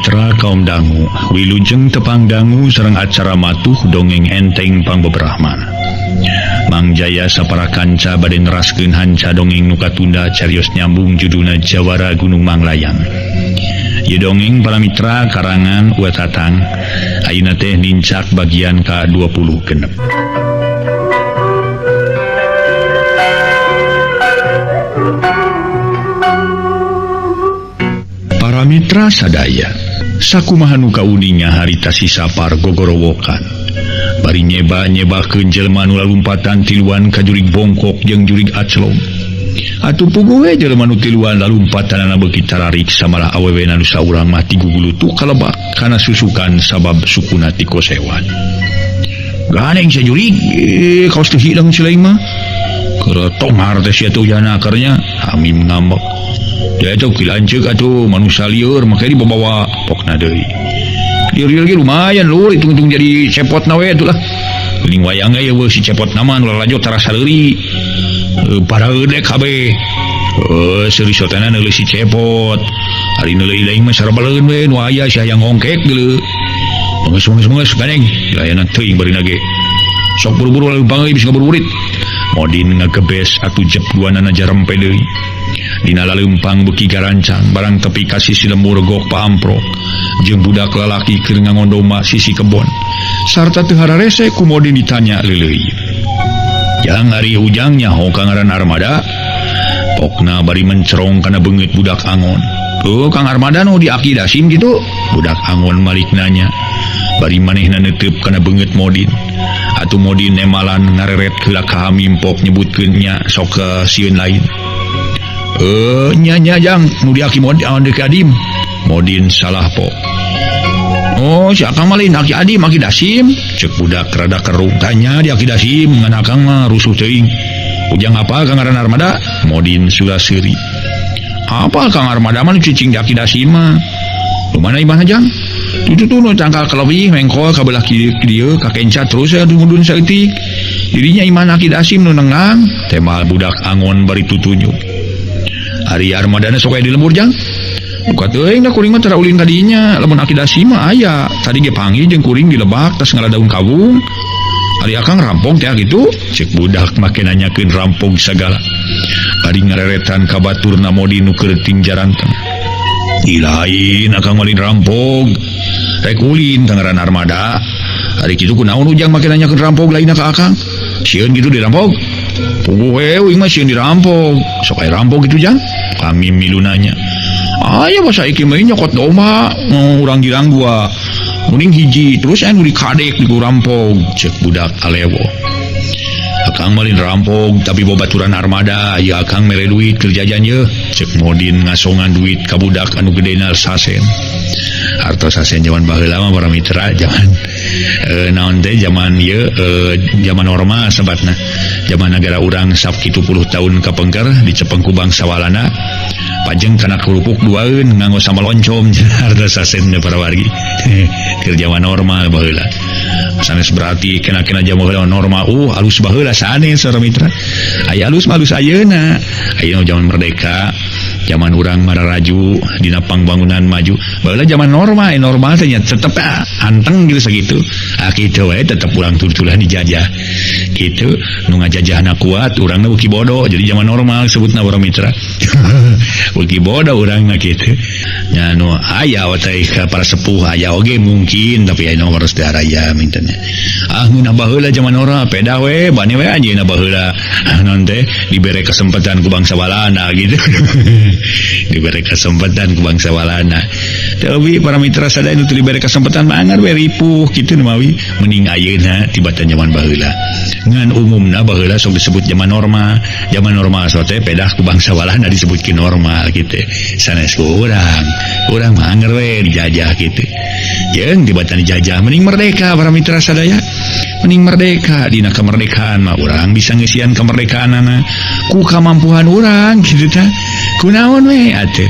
Mitra kaum dangu, wilujeng tepang dangu sareng acara matuh dongeng enteng pangbeberahmana. Mang Jaya sapara kanca bade neraskeun hanca dongeng nu katunda carios nyambung judulna Jawara Gunung Manglayang. Ieu dongeng para mitra karangan Uwa Tatang, ayeuna teh nincak bagian ka-26. Para mitra sadaya, sakumaha nu kauninga harita si Sapar gogorowokan. Bari nyeba-nyebakeun jelema nu lalumpatan tiluan ka jurig bongkok jeung jurig aclong. Atuh puguh we jelema nu tiluan lalumpatanana beuki tararik samalah awewena nu saurang mah tigugulutuk kalebak kana susukan sabab sukuna ti kosewan. Ganeng sia jurig, kaos teu hideung si lain mah. Keur tongar teh sia teh ujana karnya, Hamim ngambek. Dia itu kilanceuk atuh manusia lieur make dibawa pokna deui. Lieur-lieur ge lumayan lur hitung-hitung jadi cepotna we atuh lah. Geuning wayang ge eueuh si cepotna mah nu lalajo tarasa leuri. Paraeudek kabeh. Seuri sotana neuleuh si cepot. Ari neuleuh lain mah sarabaleun we nu aya si hayang ngongkek geuleuh. Geus ganeng dilayanan teuing barina ge. Sok buru-buru leumpang euy bisa ngaburuburit. Modin ngagebes atuh jep duanana jarempe deui. Dina laleumpang beuki garancang barang tepi ka sisi lembur gok paamprok jeung budak lalaki keur ngangondoma sisi kebon sarta teu hararese ku Modin ditanya leuleuy. Jang ari ujang nyaho ka ngaran Armada pokna bari mencerong kana beungeut budak angon. Tuh Kang Armada nu di aki Dasim kitu budak angon malik nanya bari manehna neuteub kana beungeut Modin. Atuh Modin nemalan ngareret heula ka Hamim pok nyebutkeun nya sok ka sieun lain. Nya jang nu di aki Modin di Adim. Modin salah pok. Oh, si akang mah lain aki Adim, aki Dasim. Cek budak rada kerung tanya di aki Dasim ngan akang mah rusuh teuing. Ujang apa kang ngaran Armada? Modin sudah seuri. Apa kang Armada mah nu cicing di aki Dasim mah? Nu mana imahna jang? Itu tuh nu tangkal kaleuwih mengkol ka belah kieu dieu ka kenca terus aya mudun saeutik. Dirinya imahna aki Dasim nu nengang, temal budak angon bari tutunjuk. Ari Armadana sok aya di lembur jang. Buka teuing da kuring mah tara ulin ka dinya, lamun aki Dasim mah aya. Tadi ge panggih jeung kuring di lebak tas ngala daun kawung. Ari akang rampong teh kitu, cek budak make nanyakeun rampong sagala. Bari ngareretan ka baturna Modin nu keur tingjaranteng. Ilain akang malin rampong. Rek ulin ka ngaran Armada. Ari kitu kunaon ujang make nanyakeun rampong lainna ka akang? Sieun kitu dirampok. Puguh we uing mah sieun dirampok. Sok aya rampok kitu jang. Kami milu nanya. Aya basa iki mah nyokot domba, urang girang gua. Muning hiji terus anu dikadek di rampok cek budak alewo. Akang malin rampok tapi babaturan Armada, ya akang mere duit keur jajan ye. Cek Modin ngasongan duit ka budak anu gedena sasen. Hartos sasen jaman baheula mah para mitra jaman naon teh jaman ieu jaman normal sabatna. Jaman nagara urang 70 tahun kapengker dicepeng ku bangsa Walanda. Pajeng kana kerupuk duaeun nganggo sambal oncom hartos sasen para wargi. Keur jaman normal baheula. Sanes berarti kena-kena jaman baheula normal. Alus baheula sanes para mitra. Aya alus mah alus ayeuna. Ayeuna jaman merdeka, jaman urang mararaju dina pangbangunan maju. Baheula jaman normal, normal teh nya tetep anteng gitu sakitu. Ah kitu we tetep urang tutulan dijajah. Kitu nu ngajajahna kuat, urangna beuki bodoh. Jadi jaman normal sebutna para mitra. Beuki bodoh urangna kitu. Nya nu aya teh ka para sepuh aya oge mungkin tapi aya nomor daraya mintennya. Ah ngeunah baheula jaman ora peda we bane we anjeunna baheula naon teh dibere kesempatan ku bangsa Walanda gitu. Dibere kesempatan ku bangsa Walanda. Tapi para mitra sadaya nu teu dibere kesempatan mah angar we ripuh kitu mawi mending ayeuna tibatan jaman baheula. Ngan umumna baheula sok disebut jaman normal. Jaman normal sok teh pedah ku bangsa Walanda disebutkeun normal kitu. Sanes ku urang. Urang mah anger we dijajah kitu. Jeung tibatan dijajah mending merdeka para mitra sadaya. Mending merdeka dina kemerdekaan mah urang bisa ngeusian kemerdekaanana ku kamampuan urang kitu tah. Kunaon we atuh.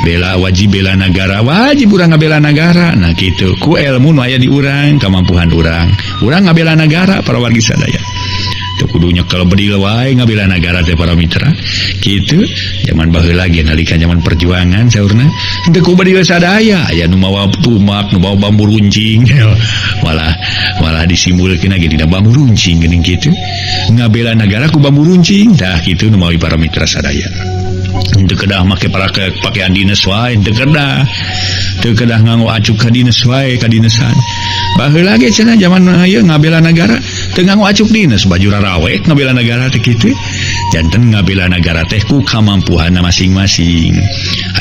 Bela wajib bela nagara, wajib urang ngabela nagara. Nah kitu ku ilmu nu aya di urang, kamampuan urang. Urang ngabela nagara para wargi sadaya. Teu kudu nyekel bedil wae ngabela nagara teh para mitra. Kitu zaman baheula ge nalika zaman perjuangan saurna teu ku bedil sadaya aya nu mawa tumak, nu mawa bambu runcing. Malah malah disimbulkeun ge dina bambu runcing geuning kitu. Ngabela nagara ku bambu runcing tah kitu nu mawi para mitra sadaya. Teu kedah make pakaian dinas wae, teu kedah. Teu kedah nganggo acuk ka dinas wae ka dinesan. Baheula ge cenah zaman ieu ngabela nagara teu nganggo acuk dinas, baju rarawek ngabela nagara teh kitu. Janten ngabela nagara teh ku kamampuhanna masing-masing.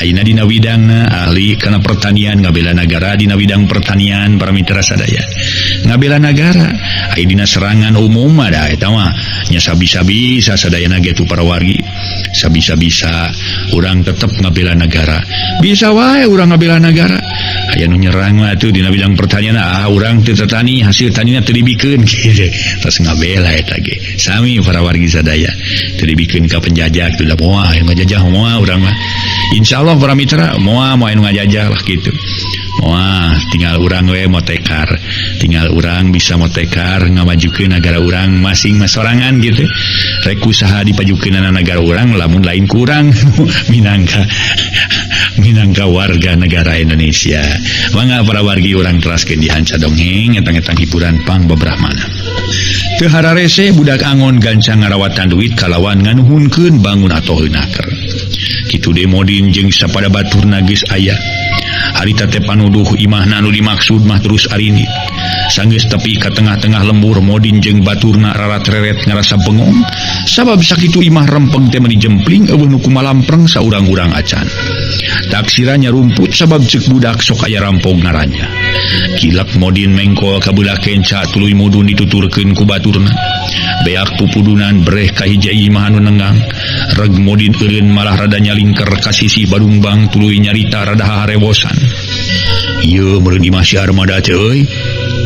Ayeuna dina widangna ahli kana pertanian ngabela nagara dina widang pertanian para mitra sadaya. Ngabela nagara aya dina serangan umum mah da eta mah nya sabisa-bisa sadayana ge tu para wargi. Sabisa-bisa urang tetep ngabela nagara. Bisa wae urang ngabela nagara. Aya nu nyerang mah atuh dina bidang pertanian, ah urang teu tetani hasil tanina teu dibikeun kitu. Tos ngabela eta ge. Sami para wargi sadaya teu dibikeun ka penjajah kitu da moal anu ngajajah moal urang mah. Insyaallah para mitra moal moal anu ngajajah lah kitu. Moal tinggal urang we motekar. Tinggal urang bisa motekar ngamajukeun nagara urang masing-masing sorangan gitu. Rek usaha dipajukeunana nagara urang lamun lain kurang minangka minangka warga negara Indonesia. Mangga para wargi urang teraskeun di Hanca Dongeng etang-etang hiburan pang bebrahmana. Teu hararese budak angon gancang ngarawatan duit kalawan nganuhunkeun bangun atoheun naker. Kitu deui Modin jeung sapada baturna geus aya. Harita teh panuduh imahna anu dimaksud mah terus arini. Sanggeus tepi ka tengah-tengah lembur Modin jeung baturna rarat-reret ngarasa bengong sabab sakitu imah rempeng teh meuni jempling eueuh nu kumalampreng saurang-urang acan. Taksirannya rumput sabab ceuk budak sok aya rampog ngarannya. Kilek Modin mengkol ka belah kenca tuluy mudun dituturkeun ku baturna. Beak pupudunan breh ka hiji imah anu nenggang. Reg Modin eureun malah rada nyalingker ka sisi Badungbang tuluy nyarita rada harewosan. Ieu meureun imah si Armada teh euy.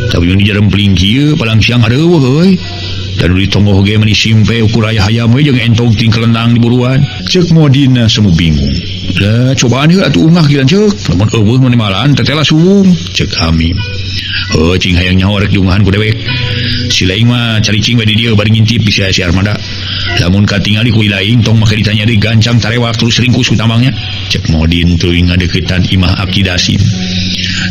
Tapi mun dijarempling kieu palang siang areuweuh euy. Dan di tonggoh ge meuni simpe ukur aya hayam we jeung entog ting kelendang di buruan. Ceuk Modina semu bingung. Lah cobaan heula atuh ungah kieu ceuk. Lamun eueuh mun malaan tetela suwung. Ceuk Hamim. Heuh cing hayang nyaho rek diungahan ku dewek. Si laing mah caricing we di dieu bari ngintip bisa si Armada. Lamun katingali ku ilaing tong make ditanya deui gancang tarewak terus ringkus ku tambangnya. Ceuk Modin teuing ngadeuketan imah Aki Dasim.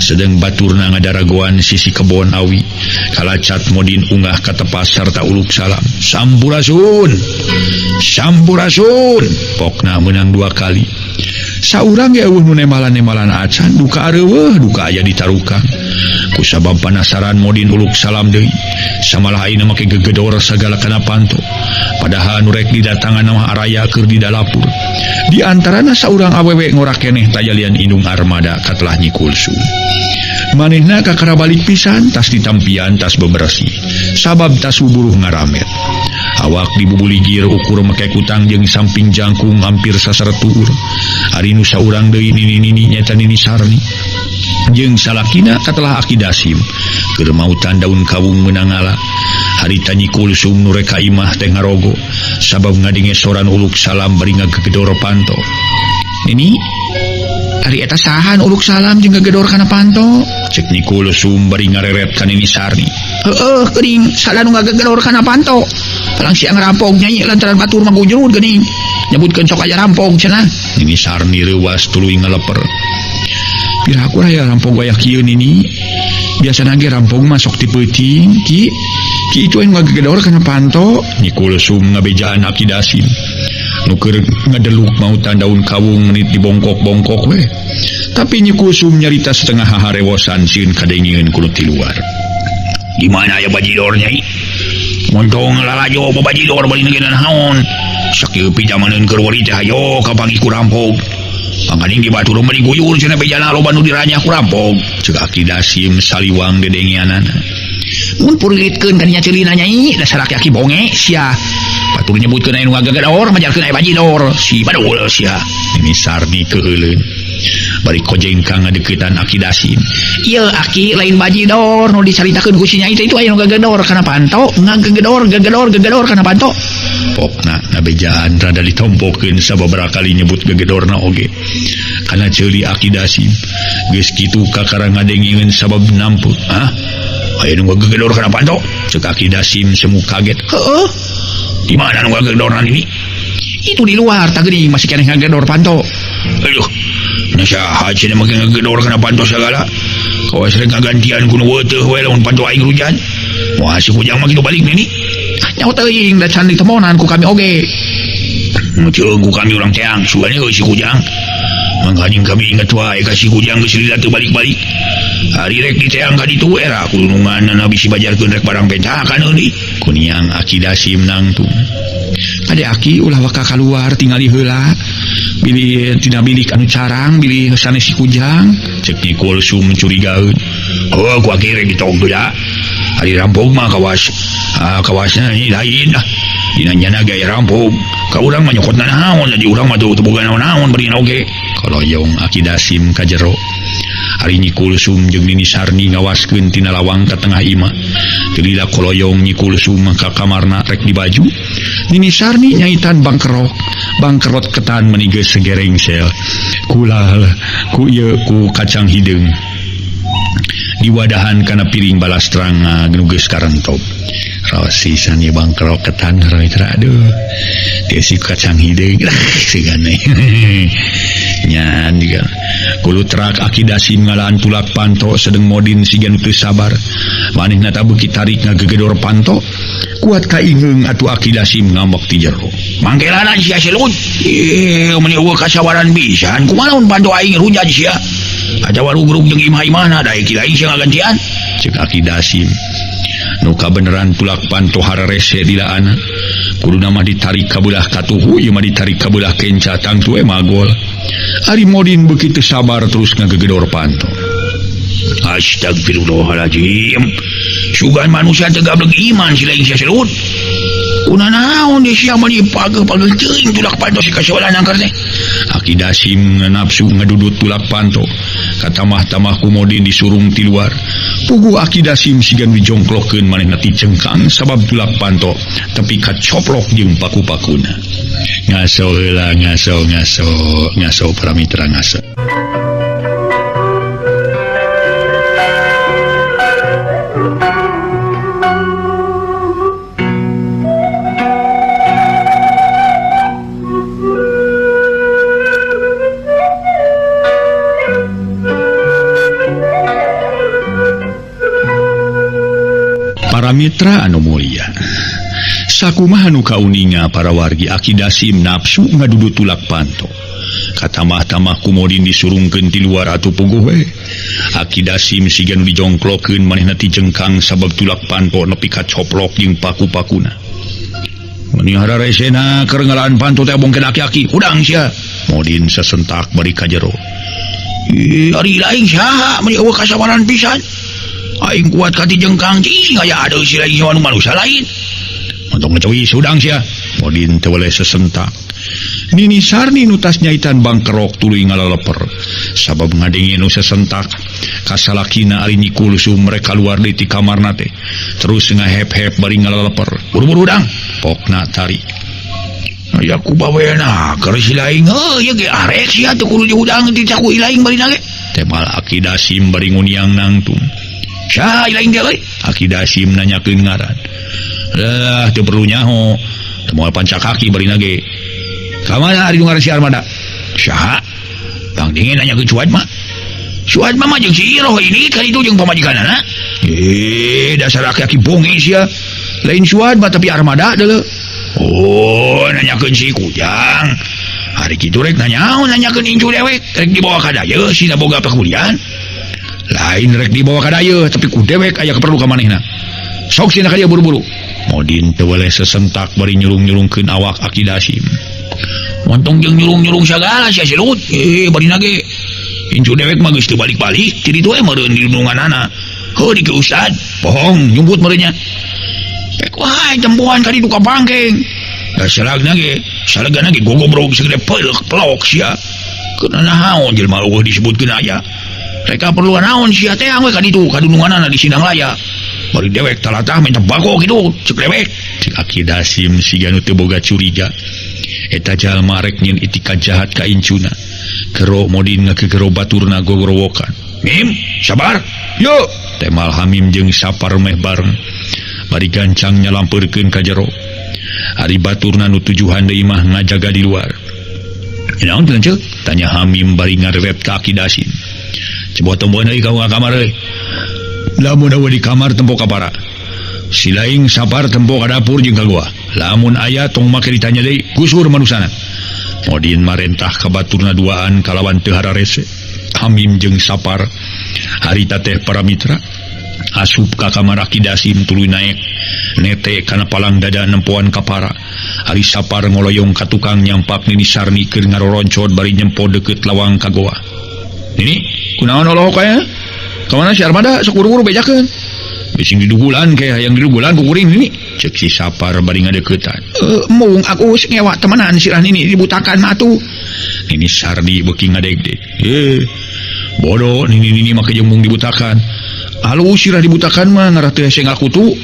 Sedeng baturna ngadaragoan sisi kebon awi. Kalacat Modin ungah ka tepas sarta uluk salam. Sampurasun. Sampurasun. Pokna meunang dua kali. Saurang ge eueuh nu nemalan-nemalan acan duka areuweuh duka aya ditarukang. Kusabab panasaran Modin uluk salam deui. Samalah ayeuna make gegedor sagala kana panto. Padahal nu rek didatangan mah araya keur di dalapur. Di antarana saurang awewe ngora keneh tajalian indung Armada katelah Nyi Kulsum. Manehna kakara balik pisan tas ditampian tas bebersih. Sabab tas buruh ngaramet. Awak dibubuligir ukur make kutang jeung samping jangkung hampir sasaretuur. Ari nu saurang deui nini-nini nyata Nini Sarni. Jeung salakina katelah Aki Dasim. Keur mautan daun kawung meunang ngala. Harita Nyi Kulsum nu rek ka imah teh ngarogo sabab ngadenge soran uluk salam bari ngagegedor panto. Nini, ari eta saha nu uluk salam jeung ngagedor kana panto? Cek Nyi Kulsum bari ngareret ka Nini Sarni. Heueuh geuning sada nu ngagegedor kana panto. Palang siang rampog nyai lantaran batur mah gujrud geuning. Nyebutkeun sok aya rampog cenah. Nini Sarni reuwas tuluy ngaleper. Piraku raya rampog wayah kieu Nini. Biasana ge rampog mah sok ti peuting ki. Ki itu anu ngagegedor kana panto. Nyi Kulsum ngabejaan Aki Dasim. Nu keur ngadeluk mautan daun kawung menit dibongkok-bongkok we. Tapi Nyi Kulsum nyarita setengah haharewosan sieun kadengeun ku nu ti luar. Di mana aya bajidor nyai? Montong lalajo bajidor bari negenan naon? Sakieu pijamaneun keur wari teh hayo kapanggih ku rampog. Pangkaning di batur mah diguyur cenah bejana loba nu diranyah ku rampog. Ceuk Aki Dasim saliwang dedengeanana. Mun purlitkeun ka dinya ceulina nyai, dasar aki-aki bonge sia. Batur nyebutkeun aya nu ngagegedor, majarkeun aya bajidor. Si badul sia. Nini Sarni keuheuleun. Bari kojengkang ngadeukeutan Aki Dasim. Ieu aki lain bajidor nu dicaritakeun ku si nyai teh itu aya nu ngagegedor kana panto, ngagegedor gegedor gegedor kana panto. Pokna nabejaan rada ditompokeun sababaraha kali nyebut gegedorna oge. Kana ceuli Aki Dasim. Geus kitu kakara ngadengeun sabab nampu. Hah? Aya nu ngagegedor kana panto. Cek Aki Dasim semu kaget. Heeh. Di mana nu ngagegedorna ini? Itu di luar tah geuning masih keneh ngagedor panto. Aduh. Nya saha cenah make ngagedor kana panto sagala. Kawas rek ngagantian ku nu weuteeh we lamun panto aing rujan. Moal si Kujang mah kitu balik nini. Nyaho teuing da can ditemonan ku kami oge. Ceung ku kami urang teang sugane euy si Kujang. Mangkaning kami inget wae ka si Kujang geus lila teu balik-balik. Ari rek diteang ka ditu era kulununganna bisi bajarkeun rek barang pentakan euy. Kuniang Aki Dasim nangtung. Ade aki ulah waka kaluar tingali heula. Bilih tina bilik anu carang bilih sanes si Kujang. Cek Nyi Kulsum curigaeun. Oh ku aki rek ditong heula. Ari rampung mah kawas. Ah kawasna ini lain lah. Dina nyana gaya rampung. Ka urang mah nyokotna naon jadi urang mah teu boga naon-naon bari oge. Koloyong Aki Dasim ka jero. Ari Nyi Kulsum jeung Nini Sarni ngawaskeun tina lawang ka tengah imah. Teu lila koloyong Nyi Kulsum ka kamarna rek dibaju. Nini Sarni nyaitan bangkerok. Bangkerot ketan meni geus segereng sel. Kulal ku ieu ku kacang hideung. Diwadahan kana piring balastrang nu geus karentop. Raos sisan ieu bangkerok ketan mitra aduh. Teu kacang hideung sigana. Nyan juga. Kulutrak Aki Dasim ngalaan tulak panto sedeng Modin siga nu teu sabar. Manehna ta beuki tarik ngagegedor panto. Kuat kaingeung atuh Aki Dasim ngambek ti jero. Mangkelanan sia selud. Ih, meuni eueuh kasabaran pisan. Kumaha mun panto aing rujan sia? Atawa rugrug jeung imah-imahna da ki lain sia ngagantian. Cek Aki Dasim. Nu kabeneran tulak panto hararese dilaana. Kuduna mah ditarik ka beulah katuhu, ieu mah ditarik ka beulah kenca tangtu we magol. Ari Modin beuki teu sabar terus ngagegedor panto. Astagfirullahaladzim. Sugan manusia teu gablek iman si lain sia selud. Kuna naon di sia mah dipageuh-pageuh teuing tulak panto si kasawalan angker teh. Aki Dasim nafsu ngadudut tulak panto. Katamah-tamah ku Modin disurung ti luar. Puguh Aki Dasim siga nu dijongklokkeun manehna ti cengkang sabab tulak panto tepi kacoplok jeung paku-pakuna. Ngaso heula ngaso ngaso ngaso para mitra ngaso. Para mitra anu mulia, sakumaha nu kauninga para wargi Aki Dasim nafsu ngadudut tulak panto. Katamah-tamah ku Modin disurungkeun ti luar atuh puguh we. Aki Dasim siga nu dijongklokkeun manehna ti jengkang sabab tulak panto nepi ka coplok jeung paku-pakuna. Meuni hararesena keur ngalaan panto teh bongkeun aki-aki, hudang sia. Modin sasentak bari ka jero. Ih, ari lain saha meuni eueuh kasabaran pisan. Aing kuat ka ti jengkang cing aya adeus si lain anu manusia lain. Untung ngecewi sudang sia. Modin teu weleh sesentak. Nini Sarni nu tas nyaitan bangkerok tuluy ngalaleper. Sabab ngadenge nu sesentak kasalakina ari Nyi Kulsum mereka luar deui ti kamarna teh. Terus ngahep-hep bari ngalaleper. Buru-buru dang, pokna tarik. Aya ku bawena keur si lain heuh ieu ge arek sia teu kudu dihudang ti caku ilaing bari nage. Temal Aki Dasim bari nguniang nangtung. Saha lain dia euy? Aki Dasim nanyakeun ngaran. Lah teu perlu nyaho. Teu moal pancak kaki bari nage. Ka mana ari nu ngaran si Armada? Saha? Bang dingin nanyakeun Suadma. Suadma mah jeung si Iroh ini kali itu jeung pamajikanana. Eh, dasar aki-aki bonge sia. Lain Suadma tapi Armada deuleu. Oh, nanyakeun si Kujang. Hari kitu rek nanyaon nanyakeun incu dewek, rek dibawa ka dayeuh sina boga pakulian. Lain rek dibawa ka dayeuh tapi ku dewek aya keperlu ka manehna. Sok sina ka dieu buru-buru. Modin teu weleh sesentak bari nyurung-nyurungkeun awak Aki Dasim. Montong jeung nyurung-nyurung sagala sia silut. Eh, bari nage. Incu dewek mah geus teu balik-balik, ti ditu we meureun di dununganana. Heuh di ustad, bohong nyumput meureunnya. Pek wae tempoan ka ditu ka bangkeng. Da salagna ge, salagna ge gogobrog sagede peulek pelok sia. Keuna naon jelema eueuh disebutkeun aya. Reka perlu naon sia teh we ka ditu ka dununganana di Sindang Laya. Bari dewek talatah minta bako kitu, cek dewek. Cek Aki Dasim siga nu teu boga curiga. Eta jalma rek nyeun itikad jahat ka incuna. Kero Modin ngakegero baturna gogorowokan. Mim, sabar. Yo, Temal Hamim jeung Sapar meh bareng. Bari gancang nyalampeurkeun ka jero. Ari baturna nu tujuhan deui mah ngajaga di luar. Naon teh lanceuk? Tanya Hamim bari ngarewep ka Aki Dasim. Coba tomboan deui ka kamar euy. Lamun eueuh di kamar tempo ka para. Si laing Sapar tempo ka dapur jeung ka goa. Lamun aya tong make ditanya deui, gusur manusana. Modin marentah ka baturna duaan kalawan teu hararese. Hamim jeung Sapar harita teh para mitra asup ka kamar Aki Dasim tuluy naek nete kana palang dada nempoan kapara. Ari Sapar ngoloyong ka tukang nyampak Nini Sarni keur ngaroroncod bari nyempo deukeut lawang ka goa. Nini, kunaon olohok aya? Ka mana si Armada sok buru-buru bejakeun? Bising didugulan kayak hayang didugulan ku kuring Nini. Cek si Sapar bari ngadeuketan. Mung aku ngewa temenan sirah Nini dibutakan mah atuh. Nini Sardi beuki ngadegdeg. Bodoh Nini Nini make jeung mung dibutakan. Alus sirah dibutakan mah ngarah teu hese ngakutu.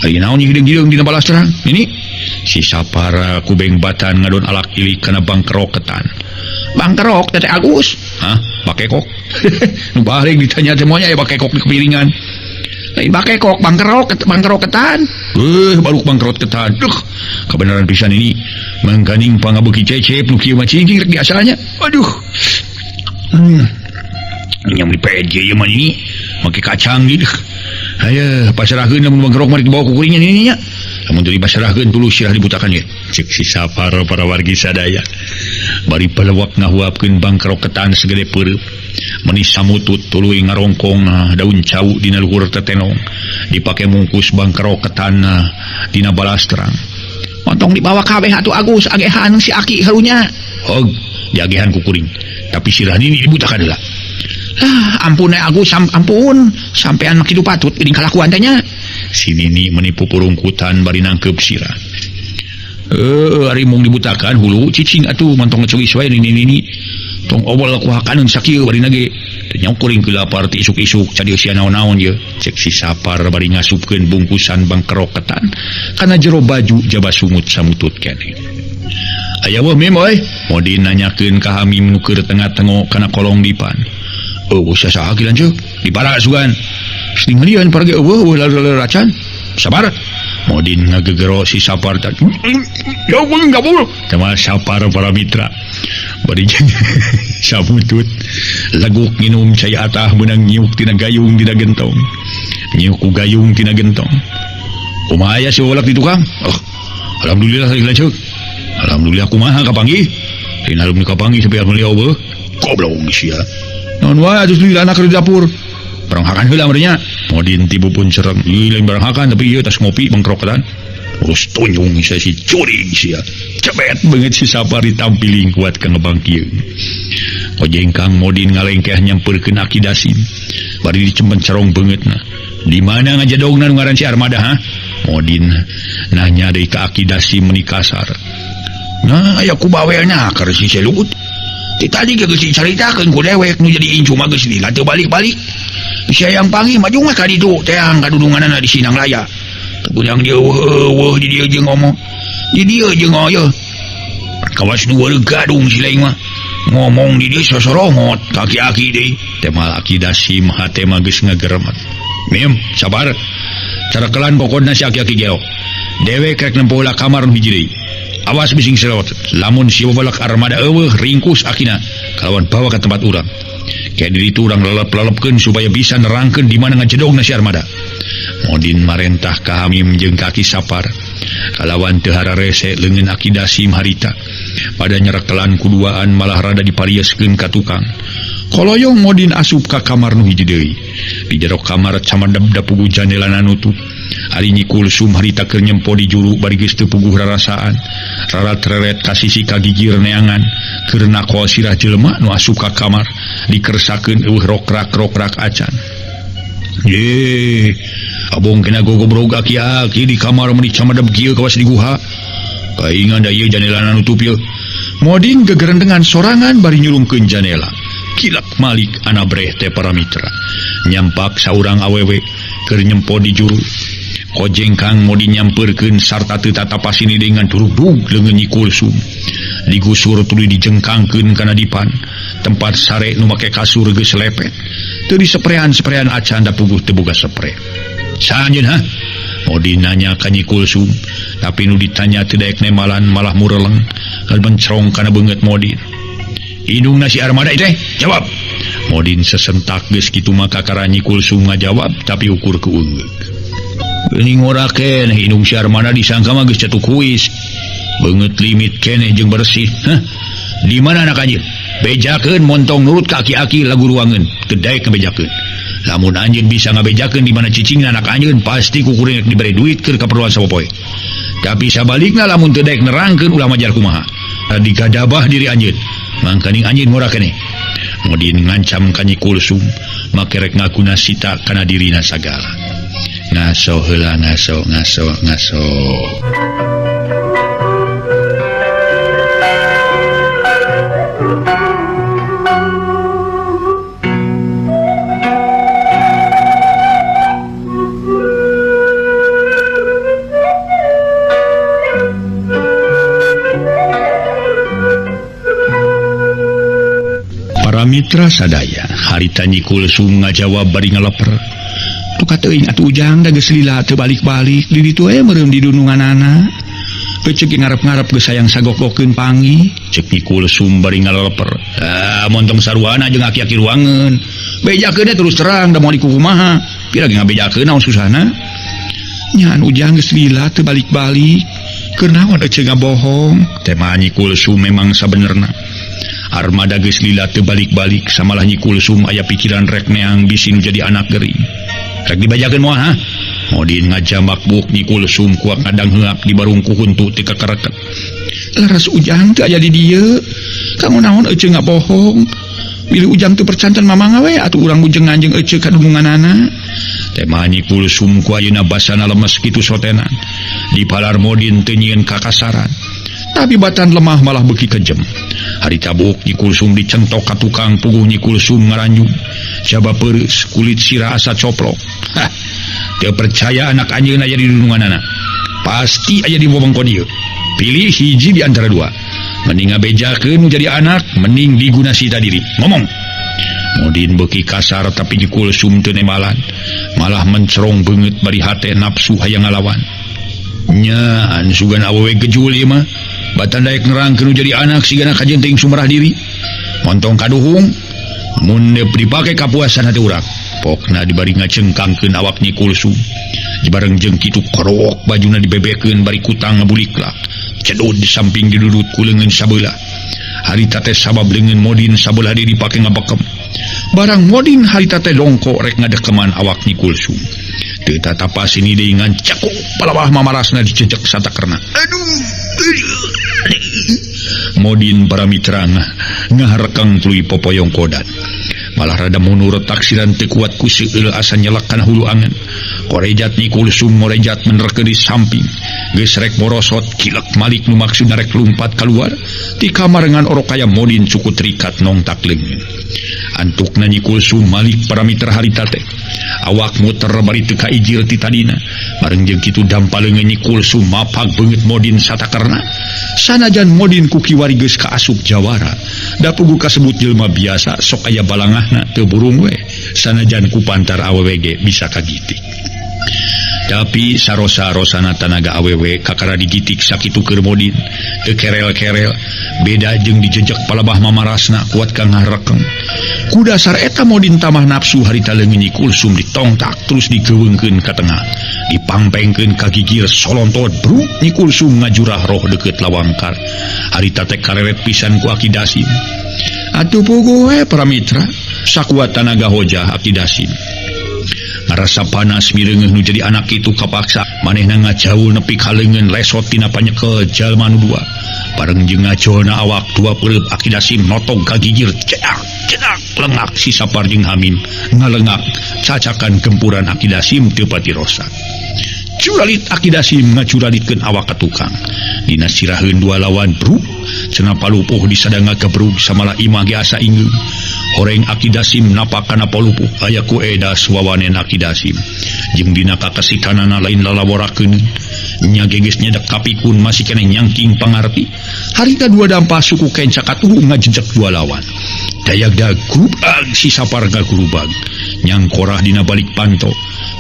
Ari naon hideung-hideung dina balas terang. Nini si Sapar kubeng batan ngadon alak ilik kana bangkeroketan. Bangkerok Teteh Agus. Hah? Bakekok. Nu balik ditanya teh moal aya bakekok di kepiringan. Lain bakekok, bangkerok, bangkeroketan. Baru bangkrot ketan. Duh, kebenaran pisan ini. Mangkaning pangabeuki cecep nu kieu mah cing rek diasalnya. Aduh. Nyam di PJ ieu mah ini make kacang gitu. Haye, pasrahkeun lamun bangkerok mah dibawa ku kuringnya ini nya. Lamun teu dipasrahkeun tuluy sirah dibutakan ye. Cek si Sapar para wargi sadaya. Bari pelewak ngahuapkeun bangkeroketan segede peureub. Meni samutut tuluy ngarongkong daun cau dina luhur tetenong. Dipake mungkus bangkeroketan dina balastrang. Montong dibawa kabeh atuh Agus agehan si Aki harunya. Hog, diagehan ku kuring. Tapi sirah nini dibutakan heula. Lah, ampun Agus, ampun. Sampean mah kitu patut geuning kalakuan teh nya. Si Nini menipu purungkutan bari nangkeup sirah. Ari mung dibutakan hulu cicing atuh mantong ngecewis wae Nini Nini. Tong obol ku hakaneun sakieu bari nage. Teu nyaho kuring keur lapar ti isuk-isuk cadi sia naon-naon ye. Cek si Sapar bari ngasupkeun bungkusan bangkeroketan kana jero baju jaba sungut samutut keneh. Aya weuh mim euy, Modin nanyakeun ka Hamim nu keur tengah-tengok kana kolong dipan. Eueuh sasaha ki lanceuk? Dipara sugan. Ninggalian parage eueuh eueuh laleur acan. Sabar. Modin ngagegero si Sapar teh. Ya ampun gabul. Temal Sapar para mitra. Bari sabutut leguk nginum cai atah meunang nyiuk tina gayung dina gentong. Nyiuk ku gayung tina gentong. Kumaha aya si wolak di tukang? Oh, alhamdulillah lanceuk. Alhamdulillah kumaha kapanggih? Lain alum kapanggih sampai alhamdulillah eueuh. Goblok sia. Naon wae atuh di anak di dapur. Barang hakan heula meureun nya. Modin tibu pun cereng. Ih lain barang hakan tapi ieu tas ngopi bangkroketan. Urus tunjung sia si curi sia. Cebet beungeut si Sapar ditampiling kuat ka ngebangkieun. Ojengkang Modin ngalengkeh nyampeurkeun Aki Dasim. Bari dicempen cerong beungeutna. Di mana ngajadogna nu ngaran si Armada ha? Modin nanya deui ka Aki Dasim meni kasar. Nah aya ku bawelna keur si Selut. Ti tadi ge geus dicaritakeun ku dewek nu jadi incu mah geus lila teu balik-balik. Si hayang panggih maju mah ka ditu teang kadudunganana di Sinang Raya. Teu dia eueuh di dieu jeung ngomong. Di dieu jeung ieu. Kawas nu wareug gadung si laing mah. Ngomong di dieu sosorongot kaki-aki deui. Temal Aki Dasim hate mah geus ngageremet. Mim, sabar. Carakelan kokodna si aki-aki geo. Dewek rek nempo heula kamar nu hiji deui. Awas bising selewat. Lamun si babalak armada eueuh ringkus akina kalawan bawa ke tempat urang. Kayak diri itu urang lelep-lelepkeun supaya bisa nerangkeun di mana ngajedogna si armada. Modin marentah ka Hamim jeung ka Aki Sapar. Kalawan teu hararese leungeun Aki Dasim harita. Pada nyerekelan kuduaan malah rada diparieskeun ka tukang. Koloyong Modin asup ka kamar nu hiji deui. Di jero kamar camadep da puguh jandelana nutup. Ari Nyi Kulsum harita keur nyempo di juru bari geus teu puguh rarasaan. Rarat-reret ka sisi kagigir neangan keur nakol sirah jelema nu asup ka kamar dikersakeun eueuh rokrak-rokrak acan. Ye, abong kena gogobrog aki-aki di kamar meni camadep kieu kawas di guha. Kaingan da ieu jandelana nutup ieu. Modin gegerendengan sorangan bari nyulungkeun janela. Kilap malik anabreh teh para mitra. Nyampak saurang awewe keur nyempo di juru. Kojengkang Modin nyamperkeun sarta teu tatapasini dengan turugdug leungeun Nyi Kulsum. Digusur tuluy dijengkangkeun kana dipan. Tempat sare nu make kasur geus lepet. Teu diseprean-seprean acan da puguh teu boga sepre. Saha anjeun ha? Modin nanya ka Nyi Kulsum, tapi nu ditanya teu daek nemalan malah mureleng mencrong kana beungeut Modin. Indungna si Armada teh? Jawab. Modin sesentak geus kitu mah kakara Nyi Kulsum ngajawab tapi ukur keungeuk. Geuning ngora keneh indung si Armada disangka mah geus cetuk kuis. Beungeut limit keneh jeung bersih. Hah? Di mana anak anjeun? Bejakeun montong nurut ka aki-aki lagu ruangeun, teu daek ngabejakeun. Lamun anjeun bisa ngabejakeun di mana cicingna anak anjeun pasti ku kuring dibere duit keur kaperluan sapopoe. Tapi sabalikna lamun teu daek nerangkeun ulah majar kumaha. Digadabah diri anjeun. Mangkaning anjeun ngora keneh. Modin ngancam ka Nyi Kulsum, make rek ngaguna sita kana dirina sagala. Ngaso heula ngaso ngaso ngaso. Para mitra sadaya, harita Nyi Kulsum ngajawab bari ngaleper. Tuka teuing atuh ujang da geus lila teu balik-balik di ditu we meureun di dununganana. Peuceuk ngarep-ngarep geus hayang sagogokeun pangi, ceuk Nyi Kulsum bari ngaleper. Ah, montong saruana jeung aki-aki ruangeun. Bejakeun terus terang da moal dikukumaha. Pira ge ngabejakeun naon susahna? Nyaan ujang geus lila teu balik-balik. Keur naon eceu ngabohong? Tema Nyi Kulsum memang sabenerna. Armada geus lila teu balik-balik samalah Nyi Kulsum aya pikiran rek neang bisi nu jadi anak gering. Rek dibajakeun moal ha? Modin ngajambak buuk Nyi Kulsum kuak ngadang heuak di barungku huntu ti kakereket. Laras ujang teu aya di dieu. Kanggo naon eceu ngabohong? Bilih ujang teu percanten mamang we atuh urang bujengan jeung eceu ka dununganana. Tema Nyi Kulsum ku ayeuna basana lemes kitu sotenan. Di palar Modin teu nyieun kakasaran. Tapi batan lemah malah beuki kejem. Harita buuk Nyi Kulsum dicentok ka tukang puguh Nyi Kulsum ngaranjung. Jaba peureus kulit sirah asa coplok. Hah, teu percaya anak anjeun aya di dununganana. Pasti aya di wewengkon ieu. Pilih hiji di antara dua. Mending ngabejakeun nu jadi anak, mending diguna sita diri. Ngomong. Modin beuki kasar tapi Nyi Kulsum teu nemalan. Malah mencerong beungeut bari hate nafsu hayang ngalawan. Nyaan sugan awewe gejul ieu mah. Batan daek nerangkeun nu jadi anak sigana kajeun teuing sumerah diri. Montong kaduhung mun dipake kapuasan hati urang. Pokna dibari ngacengkangkeun awak Nyi Kulsum. Dibareng jeung kitu korok bajuna dibebekeun bari kutang ngabuliklak. Cedud di samping didudut ku leungeun sabelah. Harita teh sabab leungeun Modin sabelah diri dipake ngabekem. Barang Modin harita teh dongko rek ngadekeman awak Nyi Kulsum. Teu tatapasini deui ngan cekuk palawah mamarasna dicecek satakerna. Aduh. Modin para mitra ngaharekang tuluy popoyong kodan. Malah rada mundur taksiran teu kuat ku seueul asa nyelek kana hulu angen. Korejat Nyi Kulsum ngorejat menerkeun di samping. Geus rek borosot kilek malik nu maksudna rek lumpat kaluar ti kamar ngan orok kaya Modin cukup terikat nongtak leungeun. Antukna Nyi Kulsum malik para mitra harita teh. Awak muter bari teu kaijil ti tadina. Bareng jeung kitu dampa leungeun Nyi Kulsum mapag beungeut Modin satakerna. Sanajan Modin ku kiwari geus kaasup jawara, da puguh kasebut jelema biasa sok aya balangahna teu burung we. Sanajan ku pantar awewe ge bisa kagitik. Tapi sarosa-rosana tanaga awewe kakara digitik sakitu keur Modin, teu kerel-kerel, beda jeung dijejek palabah mamarasna kuat ka ngarekeng. Ku dasar eta Modin tamah nafsu harita leungeun Nyi Kulsum ditongtak terus digeuweungkeun ka tengah. Dipangpengkeun ka gigir solontot bruk Nyi Kulsum ngajurah roh deukeut lawangkar. Harita teh kareret pisan ku Aki Dasim. Atuh puguh we para mitra, sakuat tanaga hojah Aki Dasim. Ngarasa panas mireungeuh nu jadi anak itu kapaksa manehna ngajauh nepi ka leungeun lesot tina panyekel jalma nu dua. Bareng jeung ngajolna awak dua peureub Aki Dasim notog ka gigir cedak cedak lengak si Sapar jeung Hamim ngalengak cacakan gempuran Aki Dasim teu pati rosak. Curalit Aki Dasim ngacuralitkeun awak ka tukang. Dina siraheun dua lawan bruk cenah palupuh disadanga gebrug samalah imah ge asa ingeung. Horeng Aki Dasim napak kana palupuh aya ku edas wawanen Aki Dasim. Jeung dina kakesitanana lain lalaworakeun. Nya geus nyedek kapikun masih keneh nyangking pangarti. Harita dua dampa suku kenca katuhu ngajejek dua lawan. Dayag-dag grubag si Sapar gagrubag. Nyangkorah dina balik panto.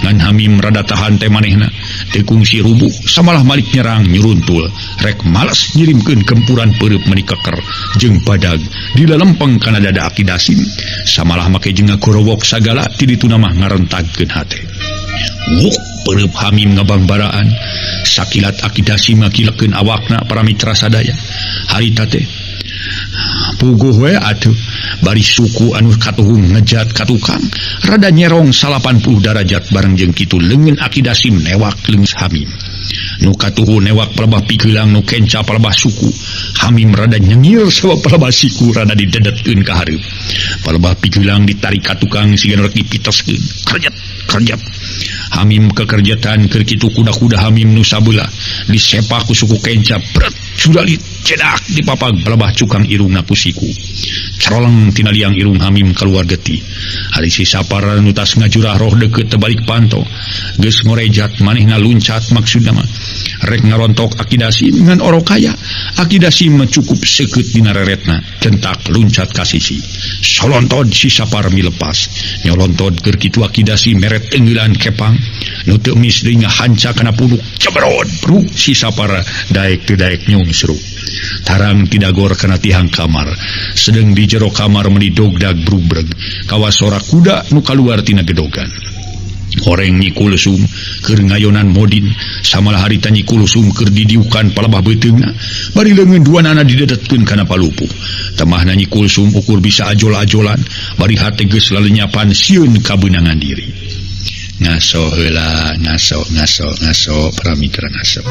Ngan Hamim rada tahan teh manehna. Teu kungsi rubuh samalah malik nyerang nyuruntul. Rek males ngirimkeun gempuran peureub meuni keker jeung badag dilalempeng kana dada Aki Dasim. Samalah make jeung ngagorowok sagala ti dituna mah ngarentagkeun hate. Wuk peureub Hamim ngabangbaraan. Sakilat Aki Dasim ngakilekeun awakna para mitra sadaya. Harita teh puguh we atuh bari suku anu katuhung ngejat ka tukang rada nyerong 80 darajat bareng jeung kitu leungeun Aki Dasim newak leungeun Hamim. Nu katuhu newak palebah pikeulang nu kenca palebah suku. Hamim rada nyengir sabab palebah siku rada didedetkeun ka hareup. Palebah pikeulang ditarik ka tukang siga nu rek dipitoskeun. Kerjet kerjet. Hamim kekerjetan keur kitu kuda-kuda Hamim nu sabelah disepak ku suku kenca bret sudalit cedak dipapag palebah cukang irungna ku siku. Caroleng tina liang irung Hamim keluar getih. Ari si Sapar nu tas ngajurah roh deukeut tebalik panto. Geus ngorejat manehna luncat maksudna mah rek ngarontok Aki Dasim ngan orok kaya. Aki Dasim mah cukup seukeut dina reretna centak luncat ka sisi. Solontod si Sapar milepas. Nyolontod keur kitu Aki Dasim meret teungeulan kepang nu teu mis deui ngahanca kana puluk cebrod bruk si Sapar daek teu daek nyungsruk. Tarang tidagor kana tihang kamar. Sedeng di jero kamar meuni dogdag brugbreg kawas sora kuda nu kaluar tina gedogan. Horeng Nyi Kulsum keur ngayonan Modin samalah harita Nyi Kulsum keur didiukan palebah beuteungna bari leungeun duanana didedetkeun kana palupuh. Temahna Nyi Kulsum ukur bisa ajol-ajolan bari hate geus lalenyapan sieun kabeunangan diri. Ngaso heula ngaso ngaso ngaso para mitra ngaso.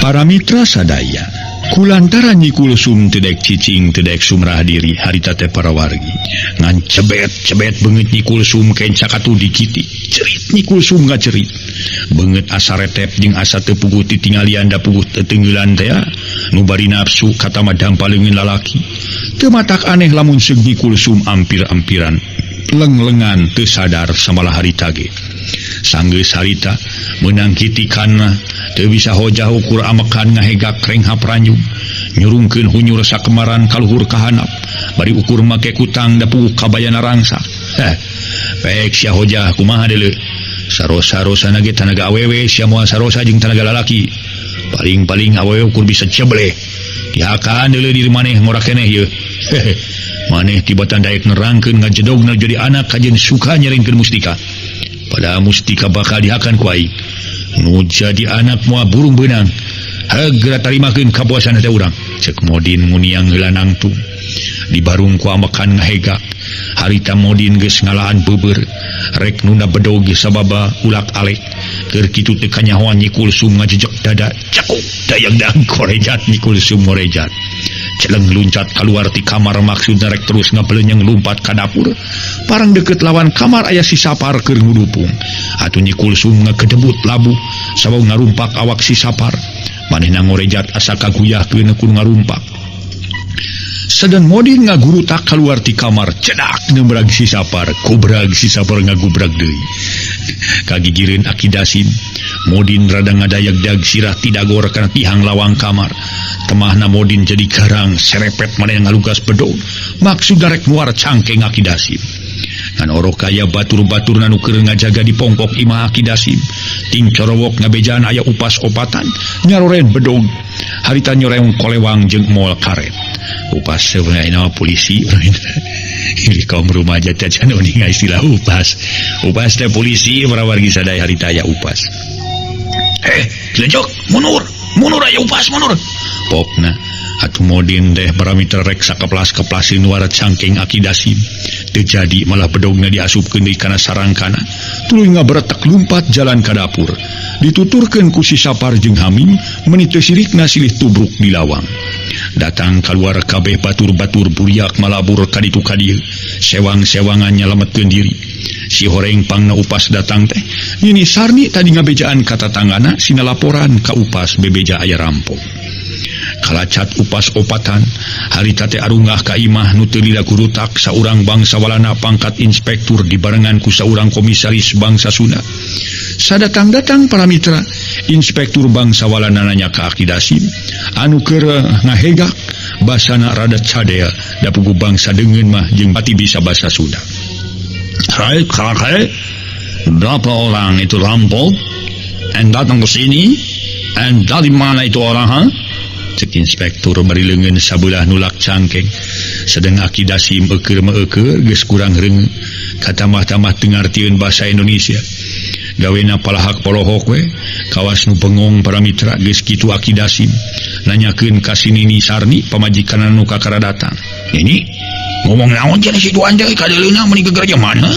Para mitra sadaya, kulantaran Nyi Kulsum teu daek cicing teu daek sumrah diri harita teh para wargi. Ngan cebet-cebet beungeut Nyi Kulsum kenca katuh dikiti. Cerit Nyi Kulsum ngacerit. Beungeut asa retep jeung asa teu puguh titingalian da puguh teu teungeulan teh nu bari nafsu katama dampa leungeun lalaki. Teu matak aneh lamun seug Nyi Kulsum ampir-ampiran leng-lengan teu sadar samalah harita ge. Sanggeus harita meunang kitikan mah teu bisa hojah ukur amekan ngahegak renghap ranjung nyurungkeun hunyur sakemaran kaluhur kahanap bari ukur make kutang da puguh kabayana rangsa. Heh, pek sia hojah kumaha deuleu sarosa-rosana ge tanaga awewe sia moal sarosa jeung tanaga lalaki paling-paling awewe ukur bisa cebleh dihakan deuleu diri maneh ngora keneh ieu. Hehe, maneh tibatan daek nerangkeun ngajedogna jadi anak kajeun suka nyerengkeun mustika. Pada mustika bakal dihakan ku aing. Nu jadi anak moal burung beunang. Hageura tarimakeun kapuasan hate urang. Cek Modin nguniang heula nangtung. Dibarung ku amekan ngahegak. Harita Modin geus ngalaan beubeur. Rek nunda bedog sababa ulak alek. Keur kitu teu kanyahoan Nyi Kulsum ngajejek dada. Cekuk dayang-dang korejat Nyi Kulsum ngorejat. Celeng luncat keluar ti kamar maksudna rek terus ngabelenyeng lumpat ka dapur. Parang deukeut lawan kamar aya si Sapar keur ngudupung. Atuh Nyi Kulsum ngagedebut labuh sabab ngarumpak awak si Sapar. Manehna ngorejat asa kaguyahkeun ku ngarumpak. Sedang Modin ngagurutak keluar ti kamar cedak nembrag si Sapar, kubrag si Sapar ngagubrag deui. Kagigireun Aki Dasim, Modin rada ngadayag-dag sirah tidagor kana tihang lawang kamar. Temahna Modin jadi garang serepet manehna ngalugas bedog. Maksudna rek muar cangkeng Aki Dasim. Ngan orok kaya batur-baturna nu keur ngajaga di pongkok imah Aki Dasim. Ting corowok ngabejaan aya upas opatan nyaroren bedog. Harita nyoreng kolewang jeung mol karet. Upas sebenarnya nama polisi. Ini kaum remaja cacan uninga istilah upas. Upas teh polisi para wargi sadaya harita aya upas. Jelejok, mundur, mundur aya upas, mundur. Pokna atuh Modin teh para mitra rek sakeplas-keplasin wara cangkeng Aki Dasim. Teu jadi malah bedogna diasupkeun deui kana sarangkana. Tuluy ngaberetek lumpat jalan ka dapur. Dituturkeun ku si Sapar jeung Hamim meuni teu sirikna silih tubruk di lawang. Datang kaluar kabeh batur-batur buriak malabur ka ditu ka dieu. Sewang-sewangan nyalametkeun diri. Si horeng pangna upas datang teh. Nini Sarni tadi ngabejaan ka tatanggana sina laporan ka upas bebeja aya rampok. Kalacat upas opatan harita teh arungah ka imah nu teu lila gurutak saurang bangsa Walanda pangkat inspektur dibarengan ku saurang komisaris bangsa Sunda. Sadatang-datang para mitra, inspektur bangsa Walanda nanya ka Aki Dasim anu keur ngahegak basana rada cadel da puguh bangsa deungeun mah jeung pati bisa basa Sunda. Hai, kakek, berapa orang itu rampok? And datang ke sini? And dari mana itu orang, ha? Cek inspektur bari leungeun sabelah nulak cangkeng. Sedeng Aki Dasim eukeur meueukeur geus kurang reungeun. Katambah-tambah teu ngartieun basa Indonesia. Gawena palahak polohok we, kawas nu bengong para mitra geus kitu Aki Dasim nanyakeun ka si Nini Sarni pamajikan anu kakara datang. Ini ngomong naon cenah si tuan teh kadeuleuna meuni geger mana?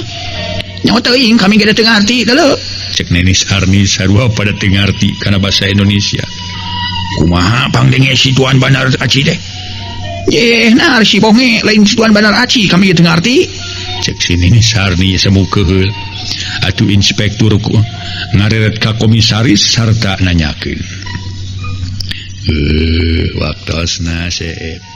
Nyawa teuing kami ge teu ngarti deuleu. Cek Nini Sarni sarua pada teu ngarti kana basa Indonesia. Kumaha pangdenge si tuan Bandar Aci teh? Yeh, nah si bonge lain si tuan Bandar Aci kami ge teu ngarti. Cek si Nini Sarni semu keheul. Atuh inspektur ku ngareret ka komisaris sarta nanyakeun. Waktosna seep.